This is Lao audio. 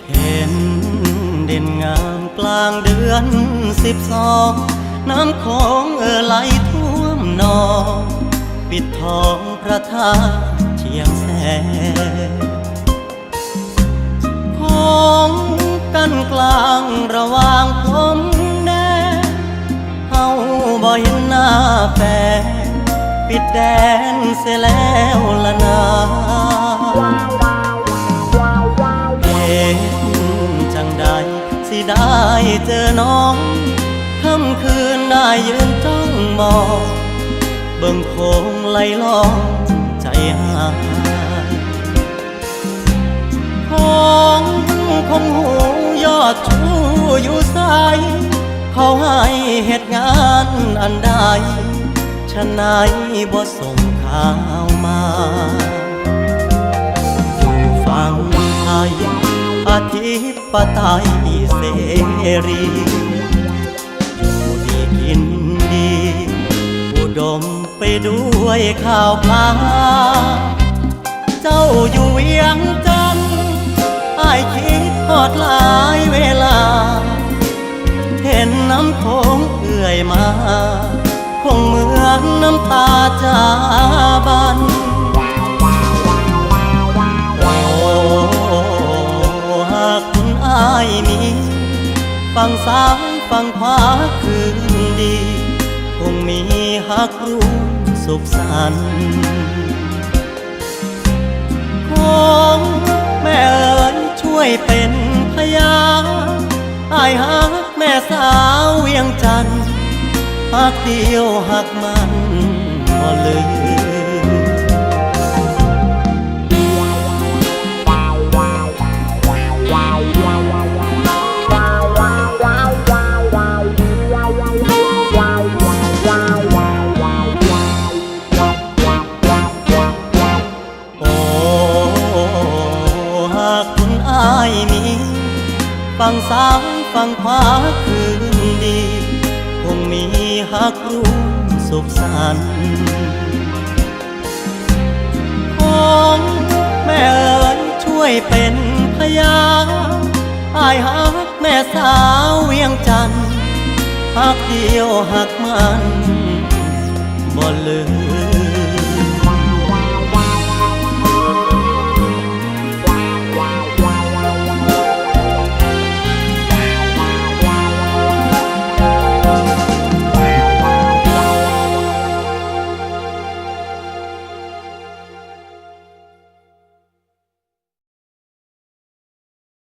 ເຫັນເດັ່ນງາມກລາງເດືອນສິບສອງ ນ້ຳຂອງເອ່ອໄຫຼຖ້ວມໜອງ ປິດທອງພະທາດຊຽງແສນ ຂອງກັ້ນກລາງລະຫວ່າງພົມແດນ ເຮົາບໍ່ເຫັນໜ້າແຟນ ປິດແດນເສຍແລ້ວລະນາ. ເຮັດຈັ່ງໃດຊິໄດ້ເຈີນ້ອງ ຄ່ຳຄືນໄດ້ຢືນຈ້ອງມອງ ເບິ່ງໂຂງໄຫຼລ່ອງໃຈຫາຍ. ຂອງຄົງຫູຍອດຊູຢູ່ໃສ ເຂົາໃຫ້ເຮັດງານອັນໃດ ຊະໄນບໍ່ສົ່ງຂ່າວມາ. ຢູ່ຝັ່ງໄທອະທິປະໄຕເສລີ ຢູ່ດີກິນດີ ອຸດົມໄປດ້ວຍຂ່າວພາ. ເຈົ້າຢູ່ວຽງຈັນ ອ້າຍຄິດຮອດຫຼາຍເວລາ ເຫັນນ້ຳໂຂງເອື້ອຍມາ ຄົງເໝືອນນ້ຳຕາຈາບານ. ໂອ້ ຫາກຄຸນອ້າຍມີ ຝັ່ງຊ້າຍຝັ່ງຂວາຄືນດີ ຄົງມີຮັກຮ່ວມສຸກສັນ. ໂອ້ ແມ່ເອີຍ ຊ່ວຍເປັນພະຍານ ອ້າຍຮັກແມ່ສາວວຽງຈັນ ຮັກດຽວຮັກໝັ້ນບໍ່ລືມ. ໂອ້ ຫາກຄົນອ້າຍມີ ຝັ່ງຊ້າຍຝັ່ງຂວາຄືນດີ ຄົງມີຮັກຮ່ວມສຸກສັນ. ໂອ້ ແມ່ເອີຍ ຊ່ວຍເປັນພະຍານ ອ້າຍຮັກແມ່ສາວວຽງຈັນ ຮັກດຽວຮັກໝັ້ນບໍ່ລືມ.